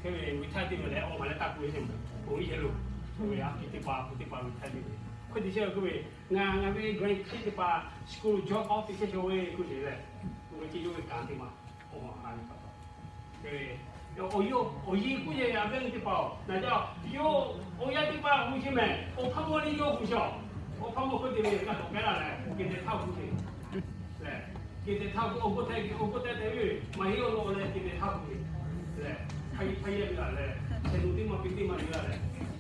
Hk'e ve วิชา teˇ ve leh awˬ maˬ leh taˇ k'oˆ ve, k'oˆ ve a teˇ hpaˍ, teˇ hpaˍ วิชา teˇ ve. Hk'e te chehˇ ve k'oˆ ve, ngaˬ ngaˬ ve grandkid teˇ hpaˍ school drop off te chehˇ ve k'oˆ ve lehˬ, k'oˆ ve chi yawˇ ve kanˉ teˇ maˬ, awˬ maˬ ha ve pa taw. Awˬ yaˇ k'oˆ ve a ve teˇ hpaˍ-oˬ, naˬ jaˇ, yawˇ awˬ yaˇ teˇ hpaˍ hui chi mehˍ, awˬ hpawˇ mawˇ le yawˇ hui shaw. Awˬ hpawˇ mawˇ hk'oˆ te ve kaꞈ tawˍ k'ai laˇ leh, เก็บแต่เท่า k'oˆ ve. Lehˬ, เก็บแต่เท่า k'oˆ, awˬ bon htaˇ, awˬ bon htaˇ te ve, maˇ heˆ awˬ lawn leh เก็บแต่เท่า k'oˆ ve. Lehˬ, hk'a hk'a yehˇ ve laˬ leh, shehˍ nuˬ teˇ maˇ piˇ teˇ maˇ le laˇ leh,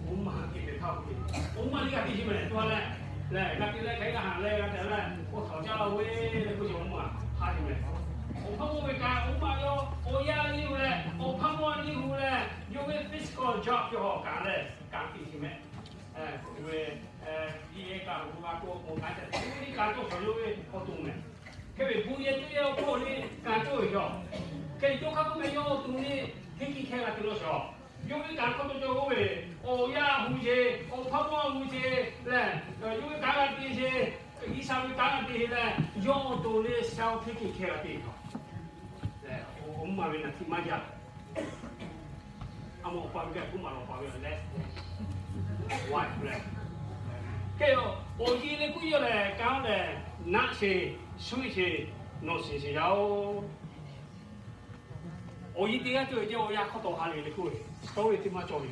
awˬ maˬ เก็บแต่เท่า k'oˆ ve. Awˬ maˬ le g'a te chi mehˍ tuˬ a leh, lehˬ g'a te leh hk'aˬ hk'e g'a haꞈ leh g'a te leh, k'oˆ htaꞈ caˇ la ve le k'oˆ ve, awˬ maˬ ha chi mehˍ. Awˬ hpawˇ mawˇ ve kaꞈ, awˬ maˬ yawˇ awˬ yaˇ le hui leh, awˬ hpawˇ mawˇ le hui leh, yawˇ ve physical job yawˇ hawˬ kaꞈ leh, kanˉ te chi mehˍ. K'oˆ ve, iˉ yehˇ kaꞈ awˬ bon g'a k'oˆ awˬ bon kanˉ ca te ve kanˉ cawˇ shawˍ yawˇ ve awˬ to mehˍ. Hk'e ve bon yehˇ cawˇ yehˇ awˬ hk'aw le kanˉ cawˇ ve shaw. Hk'e ve cawˇ hk'a k'oˆ meh yawˇ awˬ to le, hteˇ kiˇ hkeh g'a te law shaw. Yawˇ ve kanˉ hk'aw taw cawˇ k'oˆ ve, awˬ yaˇ hui ce, awˬ hpawˇ mawˇ hui ce lehˬ, yawˇ ve kanˉ g'a te ce, G'uiˬsha ve kanˉ g'a te ce leh, yawˇ awˬ to le self hteˇ kiˇ hkeh g'a te shaw. Awˬ maˬ ve naˬ htiꞈ maˇ jaˇ. A ma awˬ pa ve kaꞈ kuˇ maˬ lawˬ pa ve leh, wa leh. Hk'e awˬ yi le kuˇ yaˇ lehˬ, kanˉ lehˬ, naˆ sheˍ, suiˉ sheˍ, nawˬ shiˍ sheˍ yaˇ-oˬ. Awˬ yi teˇ g'aˇ cawˬ ve ceh awˬ yaˇ hk'aw taw ha lehˬ le k'oˆ ve, story teˇ maˇ cawˬ ve.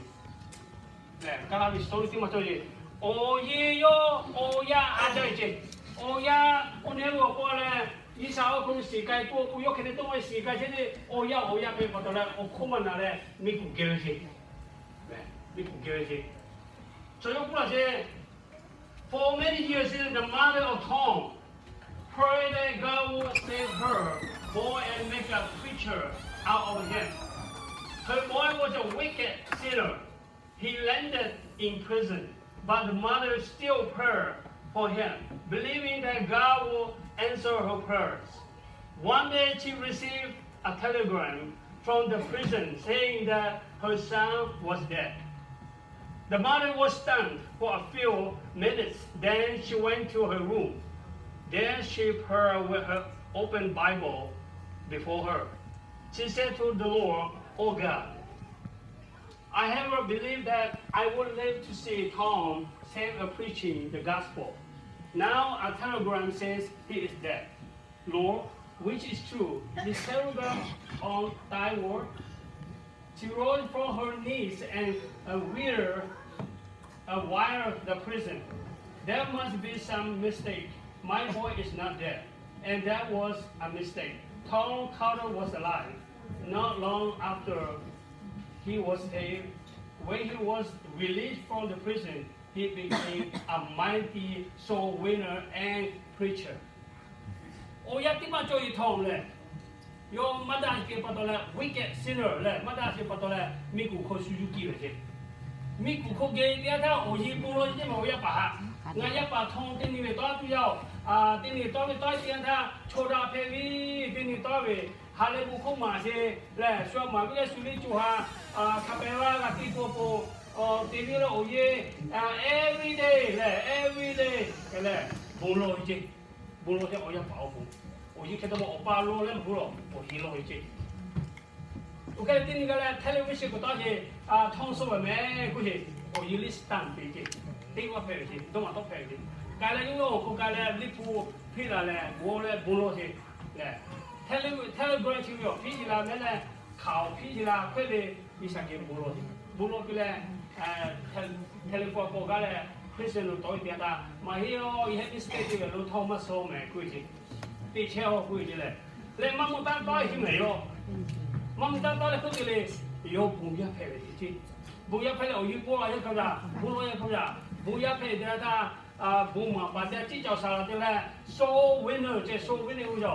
Lehˬ, kaˇ laˇ ve story teˇ maˇ cawˬ ve. Awˬ yi yawˇ awˬ yaˇ a jaˇ ve ceh. Awˬ yaˇ awˬ nehˇ ve awˬ pon leh, G'uiˬsha awˬ hk'aw lo shiˍ k'ai k'oˆ k'o, yawˇ hk'e te tawˇ ve shiˍ k'ai chehˇ ve, awˬ yaˇ awˬ yaˇ hpehꞈ pa taw leh awˬ hk'oˆ maˇ na leh, miˬguiˬ geh ve ceh. Miˬguiˬ geh ve ceh. Chaw yaˇ k'oˆ laˇ ceh, for many years, the mother of Tom prayed that God would save her boy and make a preacher out of him. Her boy was a wicked sinner. He landed in prison, but the mother still prayed for him, believing that God would answer her prayers. One day she received a telegram from the prison saying that her son was dead. The mother was stunned for a few minutes, then she went to her room. There she prayed with her open Bible before her. She said to the Lord, "Oh God, I never believed that I would live to see Tom saved and preaching the gospel. Now a telegram says he is dead. Lord, which is true, is telegram on thy word?" She rose from her knees and, uh, wired, uh, wired the prison. "There must be some mistake. My boy is not dead." And that was a mistake. Tom Carter was alive. Not long after he was saved, when he was released from the prison, he became a mighty soul winner and preacher. Awˬ yaˇ teˇ maˇ cawˇ ve Tom lehˬ, yawˇ maˇ daꞈ sheˍ pa taw leh, wicked sinner lehˬ, maˇ daꞈ sheˍ pa taw leh, miˬguiˬ hk'aw shu yuˇ kiˇ ve ceh. Miˬguiˬ hk'aw geh teˇ yanˇ htaˇ awˬ yi bon lawˬ ceh maˇ awˬ yaˇ paˍ haꞈ. Ngaˬ yaˇ paˍ Tom teˇ nyi ve tawˇ tuˬ yaˇ-oˬ, teˇ nyi tawˇ ve tawˇ teˇ yanˇ htaˇ chaw daꞈ hpehꞈ ve, teˇ nyi tawˇ ve ha lehˬ bon hk'oˆ maˬ sheˍ lehˬ, shu a maˍ ve leh shu le co ha hk'a pehˍ laˇ g'a tiˇ k'oˆ k'o, te ve leh awˬ yi, every day lehˬ, every day lehˬ, bon lawˬ ve ceh. Bon lawˬ ceh awˬ yaˇ paˍ awˬ bon. Awˬ yi hk'e te ma awˬ pa lawˬ leh maˇ k'oˆ lawˬ, awˬ yi lawˬ ve ceh. Oˇ hk'e teˇ nyi g'a leh television k'awꞈ taˍ ceh, Tom sawˉ ve mehˍ k'oˆ ceh, awˬ yi liˇ stand te ceh, teˇ g'aˇ hpehꞈ ve ceh, dawˇ maˬ tawˇ hpehꞈ ve ceh. K'ai leh yawˇ awˬ hk'aw k'ai leh liˇ hpu hpiˇ la leh g'aw leh bon lawˬ ceh lehˬ, telegram chi ve awˬ hpiˇ ceh la mehˍ leh, hkaoˍ hpiˇ ceh la hk'e le, G'uiˬsha geh bon lawˬ ceh. Bon lawˬ piˇ leh, telephone k'awꞈ gaˇ leh Christian lo tawˇ ve teˇ yanˇ htaˇ, maˇ heˆ-oˬ, yehˇ mistake te ve lo Tom maˇ sawˉ mehˍ k'oˆ ve ceh. Teˇ chehˇ a k'oˆ ve ceh lehˬ, leh maˇ mawˬ taˇ tawˇ heˆ mehˍ yawˇ. Maˇ mawˬ taˇ tawˇ leh k'oˆ te le, yawˇ bon yaˇ hpehꞈ ve ceh. Bon yaˇ hpehꞈ leh awˬ yi pawˆ la yaˇ hk'a gaˬ, bon lawˬ yaˇ hk'a gaˬ, bon yaˇ hpehꞈ te la htaˇ, bon maˍ paˍ te ciˉ cawˬ saˍ laˍ te leh, soul winner ceh, soul winner k'oˆ ve,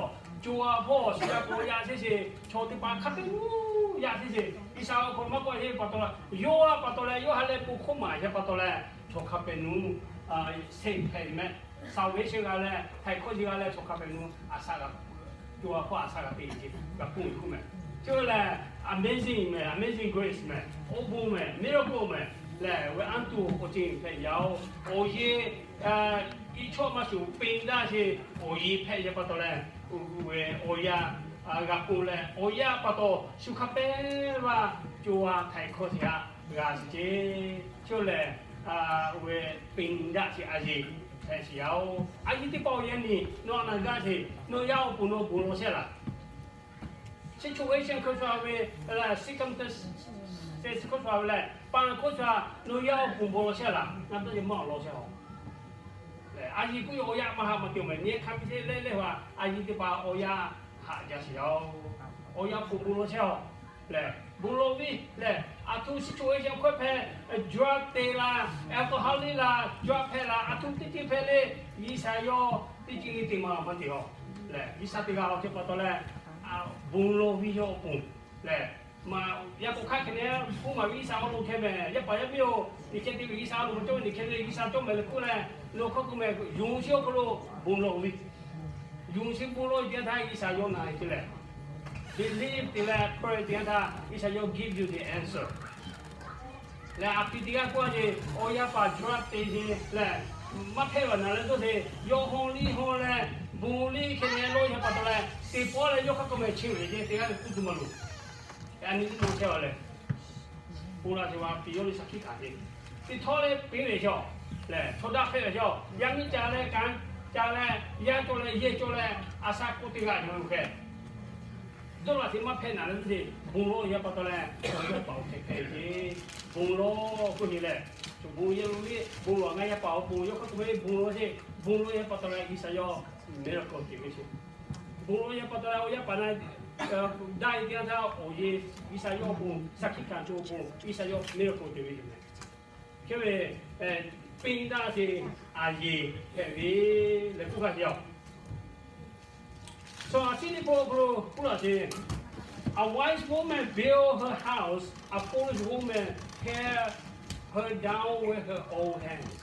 co ha hpawˇ shu yaˇ k'o yaˇ chehˇ sheˍ, chaw teˇ hpaˍ hk'a peu-eˬ yaˇ chehˇ sheˍ. G'uiˬsha awˬ hk'aw lo maˇ k'oˆ sheˍ pa taw leh, yawˇ a pa taw leh, yawˇ ha lehˬ bon hk'oˆ maˬ sheˍ pa taw leh, chaw hk'a peu-eˬ nuˇ, sehˆ hpehꞈ mehˍ. Saˍ ve sheˍ g'a leh, htaiˍ hkawˇ sheˍ g'a leh, chaw hk'a peu-eˬ nuˇ a shaꞈ g'a, co ha hpawˇ a shaꞈ g'a te ceh, g'a hpuˇ ve k'oˆ mehˍ. Chi ve lehˬ amazing mehˍ, amazing grace mehˍ, awˬ bon mehˍ, miracle mehˍ lehˬ, ve anˇ tuˬ awˬ ceuˬ hpehꞈ yaˇ-oˬ. Awˬ yi, iˉ chawˇ maˇ shuˍ peꞈ daꞈ sheˍ, awˬ yi hpehꞈ yaˇ pa taw leh, ve awˬ yaˇ g'a k'oˆ leh, awˬ yanˇ pa taw shu hk'a pehˇ vaˇ co ha htaiˍ hkawˇ teˇ g'aˇ g'a shiˍ ceˇ. Chi lehˬ, oˇ ve ping daꞈ chi a yeˬ hpehꞈ shiˍ yaˇ oˬ. A yeˬ teˇ hpaˍ awˬ yanˇ nyi nawˬ a naˬ gaˇ hteꞈ nawˬ yaˇ awˬ pon nawˬ bon lawˬ chehˇ laˬ. Situation hkawˇ sha ve, circumstance hkawˇ sha ve leh, pa hkawˇ sha nawˬ yaˇ awˬ pon bon lawˬ chehˇ laˬ. Ngaˬ dawˇ nyi maˇ awˬ lawn chehˇ a. A yeˬ k'oˆ ve awˬ yanˇ maˇ haꞈ maˇ te mehˍ. Nyi hk'a ve te leh leh a yeˬ teˇ hpaˍ awˬ yanˇ haꞈ jaˇ shiˍ yaˇ oˬ. Awˬ yanˇ awˬ pon bon lawˬ chehˇ a. Lehˬ, bon lawˬ ve lehˬ, aˬ htoꞈ situation hkawˇ hpehꞈ, drug te laˇ, alcoholic laˇ, drug hpehꞈ laˇ, aˬ htoꞈ teˇ ceuˬ hpehꞈ le, G'uiˬsha yawˇ teˇ ceuˬ le te maˇ maˇ te a. Lehˬ, G'uiˬsha teˇ g'aˇ awˬ ceuˬ pa taw leh, bon lawˬ ve yawˇ awˬ pon lehˬ, maˇ yaˇ k'o hk'aˇ hk'e ne, hpu maˍ ve G'uiˬsha awˬ lo hk'e mehˍ. Yaˇ paˍ yaˇ miˇ oˬ, liꞈ hk'e te ve G'uiˬsha awˬ lo maˇ cawˇ ve, liꞈ hk'e ve G'uiˬsha cawˇ mehˍ leh k'oˆ leh, nawˬ hk'aˇ k'oˆ mehˍ, yonˍ chi awˬ hk'aw lo bon lawˬ ve, yonˍ chi bon lawˬ ve teˇ yanˇ htaˇ G'uiˬsha yawˇ na ce lehˬ, believe te leh pray teˇ yanˇ htaˇ G'uiˬsha yawˇ give you the answer. Lehˬ, a pi teˇ g'aˇ k'oˆ a ce, awˬ yanˇ paˍ drug te ce lehˬ, maˇ hpehꞈ ve naˬ leh dawˇ te, yawˇ haw liˇ haw leh, bon liˇ hk'e ne lawˇ yaˇ pa taw leh, teˇ pawˆ leh yawˇ hk'aˇ k'oˆ mehˍ chi ve ce teˇ g'aˇ ve k'oˆ tuˬ maˇ loˬ. A nyi k'oˆ chehˇ a lehˬ, bon la ce a pi yawˇ liˇ shaˍ hkiˆ hkanˍ ce. Teˇ htawˇ leh piˇ ve chaw lehˬ, chaw daꞈ hpehꞈ ve chaw, yaˇ miˇ ca leh kanˉ ca leh, yaˇ cawˬ leh yehˬ cawˬ leh, a shaꞈ k'oˆ teˇ g'aˇ cawˬ ve hk'e dawˇ laꞈ te maˇ hpehꞈ naˬ leh dawˇ te, bon lawˬ yaˇ pa taw leh, awˬ yaˇ paˍ awˬ hk'e hpehꞈ ve ce. Bon lawˬ k'oˆ ve lehˬ, bon yehˬ lo ve bon lawˬ ngaˬ yaˇ paˍ awˬ pon yawˇ hk'aˇ k'oˆ ve bon lawˬ ce, bon lawˬ yaˇ pa taw leh G'uiˬsha yawˇ miracle te ve ce. Bon lawˬ yaˇ pa taw leh awˬ yaˇ paˍ na daꞈ ve teˇ yanˇ htaˇ awˬ yeˬ G'uiˬsha yawˇ awˬ pon shaˍ hkiˆ hkanˍ tuˬ awˬ pon G'uiˬsha yawˇ miracle te ve yoˬ mehˍ. Hk'e ve, piˇ daꞈ ce a yeˬ hpehꞈ ve leh k'oˆ gaˇ ve yoˬ. Shaˍ tiˉ liꞈ hpu awˬ hk'aw lo k'oˆ laˇ ce, A wise woman build her house, a foolish woman tear her down with her own hands.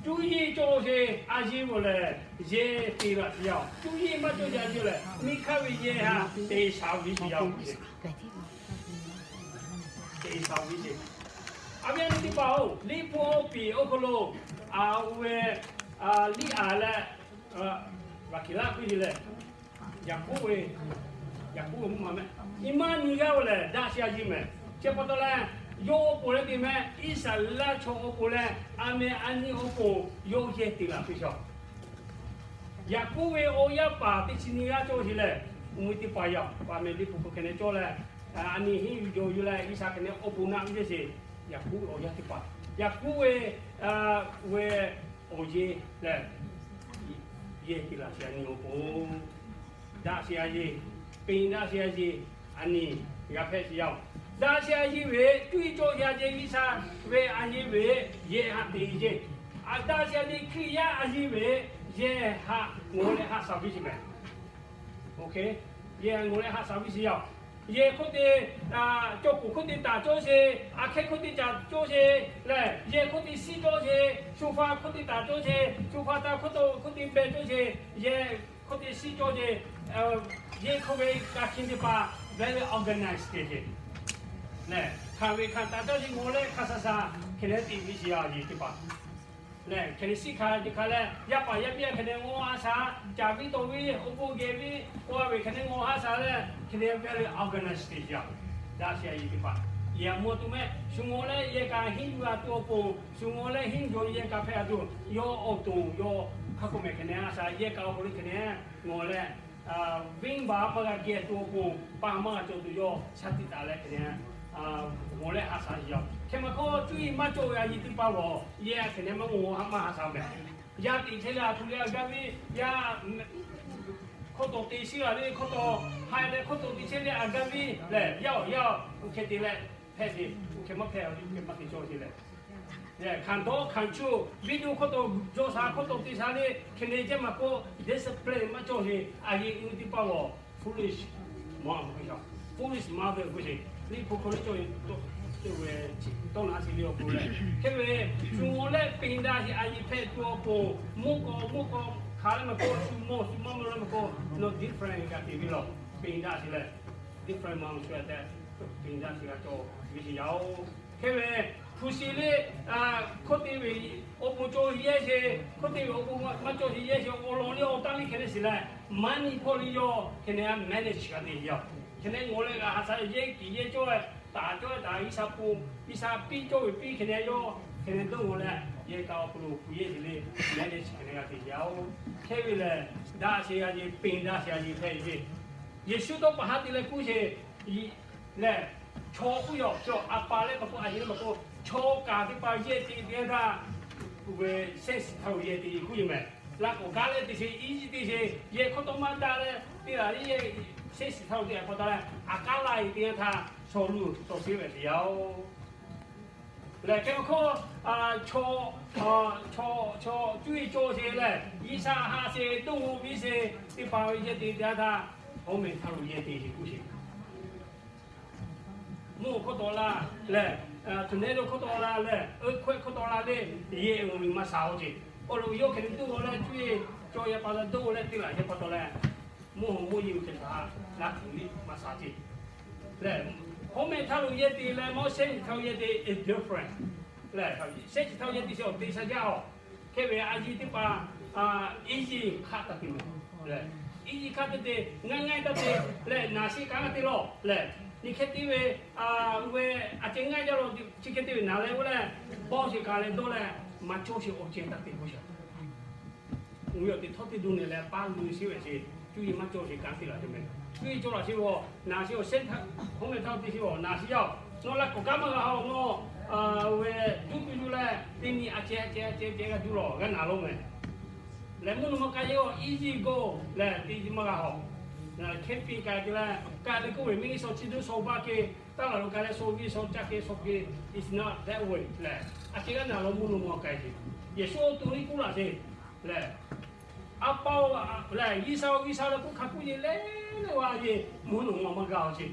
Cuˇ yiˇ cawˬ ce a yeˬ ve lehˬ, yehˬ te laꞈ sheˍ yaˇ oˬ. Cuˇ yiˇ maˇ cawˬ ce a yeˬ lehˬ, miˬ hk'aˇ ve yehˬ htaꞈ te shaˍ ve sheˍ yaˇ oˬ. Te shaˍ ve sheˍ. A viˉ a nyi teˇ hpaˍ-oˬ, liꞈ hpu awˬ piˍ awˬ hk'aw lo, a, oˇ ve, liˇ aˍ leh, Raˍhkeˍlaˆ k'oˆ ve lehˬ, Yaˍkoˆ ve, Yaˍkoˆ ve mvuhˇ ma mehˆ. Nyi ma nyi g'aˇ ve lehˬ, daꞈ sheˍ a yeˬ mehˍ. Chi pa taw leh, yawˇ awˬ pon leh te mehˍ, Iˉsaˍreˍlaˆ chaw awˬ pon leh, a meh a nyi awˬ pon yawˇ yehˬ te laꞈ piˇ shaˍ. Yaˍkoˆ ve awˬ yaˇ paˍ teˇ chi nyi g'aˇ cawˬ sheˍ lehˬ, mvuhˇ miˬ teˇ hpaˍ yaˇ paˍ meh liꞈ hpu hk'aw hk'e ne cawˬ leh, a nyi henˇ yuˬ jawˬ yuˬ leh Iˉsaˍreˍlaˆ hk'e ne awˬ pon naˆ ve ceˇ sheˍ. Yaˍkoˆ ve awˬ yaˇ teˇ hpaˍ, Yaˍkoˆ ve, oˇ, ve awˬ yeˬ lehˬ, yehˬ te laꞈ sheˍ a nyi awˬ pon. Daꞈ sheˍ a yeˬ, piˇ daꞈ sheˍ a yeˬ, a nyi g'a hpehꞈ sheˍ yaˇ oˬ. Daꞈ sheˍ a yeˬ ve, cuˇ yiˇ cawˬ sheˍ a yeˬ, Iˉsaˍreˍlaˆ ve a yeˬ ve, yehˬ haꞈ te ceˇ. A daꞈ sheˍ a yeˬ, Hkriꞈ yaˇ a yeˬ ve, yehˬ haꞈ ngawˬ leh haꞈ shaˍ ve sheˍ mehˍ. Yehˬ ngawˬ leh haꞈ shaˍ ve sheˍ yaˇ oˬ. Yehˬ hk'oˆ te, cawˬ kuˬ hk'oˆ te taˍ cawˇ sheˍ, aˬ hkehˇ hk'oˆ te caˍ cawˇ sheˍ lehˬ, yehˬ hk'oˆ te siˉ cawˇ sheˍ, sofa hk'oˆ te taˍ cawˇ sheˍ, sofa ta hk'oˆ te hk'oˆ te beh cawˇ sheˍ, yehˬ hk'oˆ te siˉ cawˇ sheˍ, yehˬ hk'oˆ ve g'a hkiˇ teˇ hpaˍ very organized te sheˍ. Lehˬ, hkanˍ ve hkanˍ taˍ cawˇ sheˍ, ngawˬ leh hkanˍ shaˍ shaˍ hk'e leh te ve sheˍ yaˇ oˬ, yehˬ teˇ hpaˍ. Lehˬ, hk'e leh siˉ hkanˍ teˇ hkanˍ leh, yaˇ paˍ yaˇ miˇ a hk'e leh ngawˬ haꞈ shaˍ, caˍ viˉ tawˍ viˉ, awˬ bon geh viˉ, k'oˆ a ve hk'e leh ngawˬ haꞈ shaˍ leh, hk'e leh very organized te yaˇ oˬ. Daꞈ sheˍ a yeˬ teˇ hpaˍ, yehˬ a mawˇ tuˬ mehˆ, shu ngawˬ leh yehˬ kaꞈ henˇ yuˬ a tuˬ awˬ pon, shu ngawˬ leh henˇ jawˬ yehˬ kaꞈ hpehꞈ a tuˬ, yawˇ awˬ to yawˇ hk'a k'oˆ mehˍ hk'e ne a shaˍ yehˬ kaꞈ awˬ hk'aw lo hk'e ne ngawˬ leh, venˇbaˆ maˇ g'a geh tuˬ awˬ pon, paˍ maˇ g'a cawˬ tuˬ yawˇ shaˉ tiꞈ taˍ leh hk'e ne, ngawˬ leh haꞈ shaˍ yaˇ oˬ. Hk'e maˇ k'oˆ, cuˇ yiˇ maˇ cawˬ ve a yeˬ teˇ hpaˍ lawˬ, yehˬ a hk'e ne maˇ ngawˬ haꞈ maˇ haꞈ shaˍ mehˍ. Yaˇ teꞈ chehˇ leh a htoꞈ leh a gaˇ ve, yaˇ hk'aw taw te shiˉ la ve hk'aw taw, haiˬ leh hk'aw taw te chehˇ leh a gaˇ ve lehˬ, yaˇ oˬ yaˇ oˬ, oˇ hk'e te leh hpehꞈ ve, oˇ hk'e maˇ hpehꞈ a ve, oˇ hk'e maˇ te cawˇ ve lehˬ. Hkanˍ dawˇ hkanˍ chu, viˉ duˇ hk'oˆ taw jawˇ sha hk'oˆ taw te sha le, hk'e ne jehˇ maˇ k'oˆ, discipline maˇ cawˬ sheˍ, a yeˬ uˇ teˇ hpaˍ lawˬ, foolish mother k'oˆ sheˍ, foolish mother k'oˆ sheˍ, liꞈ hpu hk'aw lo cawˬ ve, tawˇ na chi ve awˬ pon lehˬ. Hk'e ve, shu ngawˬ leh peꞈ daꞈ sheˍ a yeˬ hpehꞈ tuˬ awˬ pon, mvuhˇ k'aw mvuhˇ k'aw hk'aˬ leh maˇ k'oˆ, shu mawˇ shu maˇ mawˇ leh maˇ k'oˆ, nawˬ different g'a te ve lawˬ, peꞈ daꞈ sheˍ lehˬ, different mother shu tehꞈ, peꞈ daꞈ sheˍ g'a cawˬ ve sheˍ yaˇ oˬ. Hk'e ve, hpu shi le, hk'oˆ te ve awˬ pon cawˬ sheˍ yehˇ sheˍ, hk'oˆ te ve awˬ pon maˇ cawˬ sheˍ yehˇ sheˍ, awˬ lawn le awˬ taˇ le hk'e leh shiˍ leh Maˇ nyi hpawˇ liˇ yawˇ hk'e neh manage g'a te yaˇ. Hk'e neh ngawˬ leh g'a ha sha yehˇ kiˬ yehˇ cawˇ, taˍ cawˇ taˍ G'uiˬsha po, G'uiˬsha piˇ cawˇ ve piˇ hk'e neh yawˇ hk'e neh dawˇ ngawˬ leh yehˇ kaꞈ awˬ hk'aw lo hpu yehˇ sheˍ le, manage hk'e neh g'a te yaˇ-oˬ. Hk'e ve lehˬ, daꞈ sheˍ a yeˬ, peꞈ daꞈ sheˍ a yeˬ hpehꞈ ve. Yeˍsuˆ tawˇ pa haˉ te leh kuˇ sheˍ lehˬ, chaw k'oˆ yaw cawˬ a pa leh pa k'o a yeˬ leh pa k'o, chaw kaˬ teˇ hpaˍ yehˇ te te htaˇ, ve shehˆ shiˍ htaˇ lo yehˇ te kuˇ yeˬ mehˍ. Laꞈ k'awꞈ gaˇ leh te sheˍ, iˉ yiˇ te sheˍ, yehˇ hkawˇ tawˇ maˇ daꞈ leh te laˬ le, shehˆ shiˍ htaˇ lo te a pa taw leh, a k'aˉ laˇ e te yanˇ htaˇ, shawˍ luˬ shawˍ sheˍ ve te yaˇ-oˬ. Lehˬ hk'e awˬ hkawˇ, chaw, chaw, chaw cuˇ yiˍ cawˬ sheˍ lehˬ, G'uiˬsha ha sheˍ, dawˇ g'awˇ viˉ sheˍ, teˇ hpaˍ ve yehˇ te te htaˇ, hawˉ mehˍ htaˇ lo yehˇ te sheˍ kuˇ sheˍ. Mvuhˇ hkawˇ tawˆ la lehˬ, tuˬ nehˉ lo hkawˇ tawˆ la lehˬ, earthquake hkawˇ tawˆ la leh, yehˇ awˬ miˬ maˇ sha-oˬ ce. Awˬ lawn yawˇ hk'e te dawˇ g'awˇ leh cuˇ yiˍ cawˬ yaˇ pa taw dawˇ g'awˇ leh te laˬ yaˇ pa taw leh, mvuhˇ hawˬ mvuhˇ yeˬ hk'e htaꞈ g'a tuˬ liˇ maˇ sha ce. Lehˬ, hawˉ mehˍ htaˇ lo yehˇ te leh mawˇ shehˆ shiˍ htaˇ lo yehˇ te is different. Lehˬ, shehˆ shiˍ htaˇ lo yehˇ te sheˍ awˬ te sha jaˇ-oˬ. Hk'e ve a yeˬ teˇ hpaˍ, iˉ yiˇ hk'aˆ taˇ te mehˍ. Iˉ yiˇ hk'aˆ te te, ngaˇ ngaˇ taˇ te leh, naˍ shiˍ kaꞈ g'a te lawˬ lehˬ, nyi hk'e te ve, ve a ceh ngaˇ jaˇ lo, chi hk'e te ve naˍ leh oˇ leh, bawˇ sheˍ kaꞈ leh dawˇ leh, maˇ cawˇ sheˍ awˬ ceh taˇ te k'oˆ sheˍ. Uiˍ ve awˬ teꞈ htawˇ teˇ duˬ nehˬ leh paˇ luˬ sheˍ ve ce. Cuˇ yiˍ maˇ cawˇ sheˍ kaꞈ te laˬ te mehˍ. Cuˇ yiˍ cawˇ laˬ sheˍ ve awˬ naˍ shiˍ awˬ shehˆ htaˇ, hawˉ mehˍ htaˇ te sheˍ ve awˬ naˍ shiˍ yaˇ-oˬ. Nawˬ laꞈ k'awꞈ kaˉ maˇ g'a haw, nawˬ ve duˇ tuˬ yuˬ leh teˇ nyi a ceh a ceh a ceh a ceh g'a duˇ lawˬ g'a naˍ lawˬ mehˍ. Lehˬ mvuhˇ naw ma k'ai yehˇ-oˬ, iˉ yiˇ g'awˇ lehˬ te maˇ g'a haw. Hkehˉ piˇ k'ai te leh, k'ai leh k'oˆ ve miˇ sawˍ chi duˇ sawˍ baˇ hk'e, taˇ laˬ lo k'ai leh sawˍ viˇ sawˍ caˇ hk'e sawˍ hk'e, it's not that way lehˬ, a ceh g'a naˍ lawˬ mvuhˇ naw ma k'ai sheˍ. Yeˍsuˆ awˬ to liˇ kuˇ laˬ sheˍ lehˬ, a pa-oˬ lehˬ, G'uiˬsha-oˬ, G'uiˬsha leh k'oˆ hk'a k'oˆ yeˬ leh leh wa yeˬ mvuhˇ naw ma maˇ g'a-oˬ ce.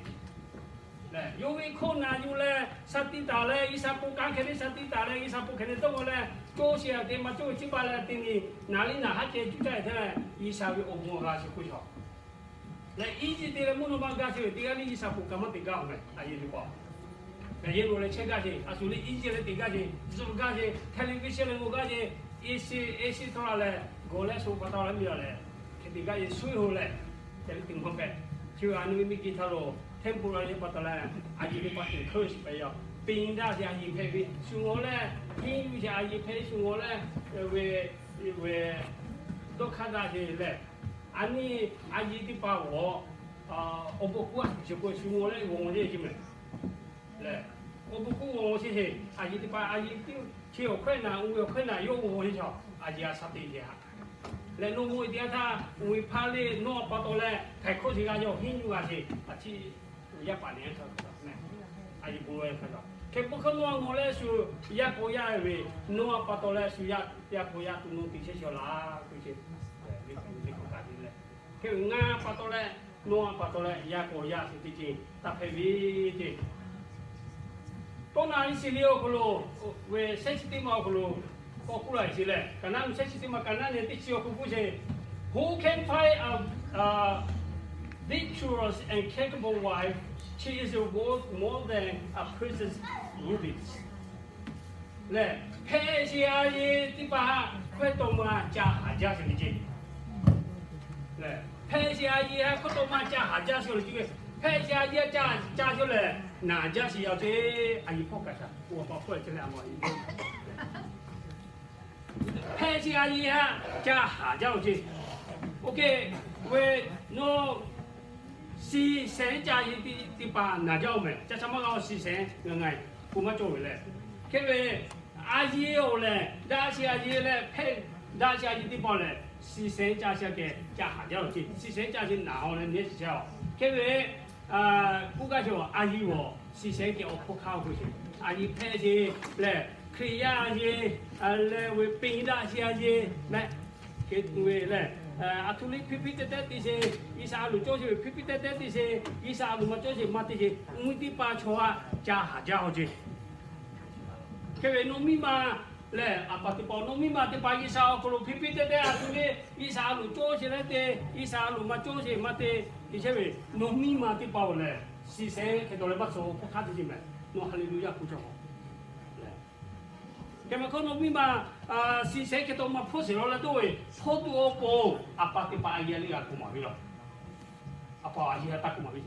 Lehˬ, yawˇ ve hkawˇ naˍ yuˬ leh sha tiꞈ taˍ leh, G'uiˬsha po kanˉ hk'e le sha tiꞈ taˍ leh, G'uiˬsha po hk'e le dawˇ g'awˇ leh, cawˇ sheˍ a te maˇ cawˇ ve ciˉ paˇ leh te nyi, naˍ liˇ naˍ haˉ ceh cuˇ caˇ e htaˇ lehˬ, G'uiˬsha ve awˬ bon g'a sheˍ k'oˆ shaw. Lehˬ, iˉ yiˇ te leh mvuhˇ naw ma g'a sheˍ ve teˇ g'aˇ liˇ G'uiˬsha po kaꞈ maˇ te gaˇ-oˬ mehˍ. A yeˬ ve pa, a yeˬ lo leh chehˇ gaˇ sheˍ, a shu le iˉ yiˇ leh te gaˇ sheˍ, zuhꞈ gaˇ sheˍ, television leh g'awˇ gaˇ sheˍ, A C, A C htawˇ la leh, gawˬ leh sho pa taw leh miˬ la leh, hk'e te gaˇ yeˬ suˉ ho leh, te le te maˇ hpehꞈ. Chi ve a nu ve miˬ guiˬ htaˇ lo temporary pa taw leh, a yeˬ ve pa encourage hpehꞈ yaˇ, peꞈ daꞈ sheˍ a yeˬ hpehꞈ ve shu ngawˬ leh, henˇ yuˬ sheˍ a yeˬ hpehꞈ shu ngawˬ leh, ve, ve, dawˇ hk'aˇ daꞈ sheˍ lehˬ, a nyi a yeˬ teˇ hpaˍ g'awˬ, awˬ bon hkuˇ a shu sheˍ k'o shu ngawˬ leh g'awˬ g'awˬ yeˬ ce mehˍ. Lehˬ, awˬ bon hkuˇ g'awˬ g'awˬ sheˍ sheˍ, a yeˬ teˇ hpaˍ a yeˬ teˇ chi awˬ hkawehˇ naˍ, oˇ ve awˬ hkawehˇ naˍ yawˇ g'awˬ g'awˬ sheˍ chaw, a yeˬ a sha te sheˍ haꞈ. Lehˬ, nawˬ mawˬ e teˇ yanˇ htaˇ, oˇ ve hpaˇ le nawˇ a pa taw leh htaiˍ hkawˇ sheˍ g'a yaˇ henˇ yuˬ g'a sheˍ, a ciˉ yaˇ paˍ nehˬ hk'a, a yeˬ bon hk'a, hk'e bon hk'aˇ nawˇ a mawˬ leh shu yaˇ k'awꞈ yaˇ ve, nawˇ a pa taw leh shu yaˇ k'awꞈ yaˇ tuˬ nawˇ te chehˇ sheˍ laˇ k'oˆ ce. Hk'e ngaˬ pa taw leh, nawˇ a pa taw leh yaˇ k'awꞈ yaˇ shu teˇ ceuˬ taˇ hpehꞈ ve ce. Tawˇ na iˉ shiˍ liˇ awˬ hk'aw lo, ve shehˆ chi teˇ ma awˬ hk'aw lo k'awꞈ k'oˆ laˇ sheˍ lehˬ, kaˍ naˉ nu shehˆ chi teˇ ma kaˍ naˉ nehˬ teˇ chi awˬ hk'aw k'oˆ sheˍ, Who can find a, a virtuous and capable wife? She is worth more than a precious rubies. Lehˬ, hpehꞈ sheˍ a yeˬ teˇ hpaˍ hkawehˇ tawˇ ma ca haˍ jaˇ sheˍ le ce. Lehˬ, hpehꞈ sheˍ a yeˬ hkawehˇ tawˇ ma ca haˍ jaˇ sheˍ le ce. Hpehꞈ sheˍ a yeˬ ca, ca sheˍ lehˬ, naˍ jaˇ sheˍ yaˇ ce. A yeˬ hpawˇ kaꞈ shaˍ, oˇ a pa hpawˇ e ce leh a ma Hpehꞈ sheˍ a yeˬ htaꞈ ca haˍ jaˇ-oˬ ce. Oˇ hk'e ve, nawˬ shiˍ shehˍ ca yeˬ teˇ hpaˍ naˍ jaˇ-oˬ mehˍ. Ca ca maˇ g'a-oˬ shiˍ shehˍ ngaˬ ngaˬ k'o maˇ cawˇ ve lehˬ. Hk'e ve, a yeˬ-oˬ lehˬ, daꞈ sheˍ a yeˬ leh hpehꞈ daꞈ sheˍ a yeˬ teˇ hpaˍ lehˬ, shiˍ shehˍ ca sheˍ kehˬ ca haˍ jaˇ-oˬ ce. Shiˍ shehˍ ca sheˍ naˍ haw leh nehˬ shiˍ shehˍ-oˬ. Hk'e ve, k'oˆ gaˇ sheˍ-oˬ, a yeˬ-oˬ shiˍ shehˍ kehˬ awˬ hk'aw hk'aˇ k'oˆ sheˍ. A yeˬ hpehꞈ sheˍ lehˬ, Hkriꞈ yaˇ a yeˬ leh ve peꞈ daꞈ sheˍ a yeˬ mehˍ. Hk'e ve lehˬ, a htoꞈ le hpiˇ hpiˇ teh teh te sheˍ, G'uiˬsha a loˍ cawˇ sheˍ ve hpiˇ hpiˇ teh teh te sheˍ, G'uiˬsha a loˍ maˇ cawˇ sheˍ maˇ te sheˍ, mvuhˇ teˇ hpaˍ chaw htaꞈ ca haˍ jaˇ-oˬ ce. Hk'e ve nawˬ miˇ ma lehˬ, a pa teˇ hpaˍ nawˬ miˇ ma teˇ hpaˍ G'uiˬsha awˬ hk'aw lo hpiˇ hpiˇ teh teh a htoꞈ le, G'uiˬsha a loˍ cawˇ sheˍ leh te, G'uiˬsha a loˍ maˇ cawˇ sheˍ maˇ te, te chehˇ ve nawˬ miˇ ma teˇ hpaˍ-oˬ lehˬ, shiˍ shehˍ hk'e taw leh maˇ suh hk'aˇ hk'aˇ te ce mehˍ. Nawˬ Haˍleˍluˆyaˇ k'oˆ cawˇ-oˬ lehˬ, Hk'e ma hk'aw nawˬ miˇ ma shiˍ shehˍ hk'e taw ma hpfuhˇ sheˍ law leh toˆ ve, hpfuhˇ tuˬ awˬ pon a pa teˇ hpaˍ a yehˬ le g'a k'oˆ maˍ ve yoˬ. A pa a yehˬ a taˇ k'oˆ maˍ ve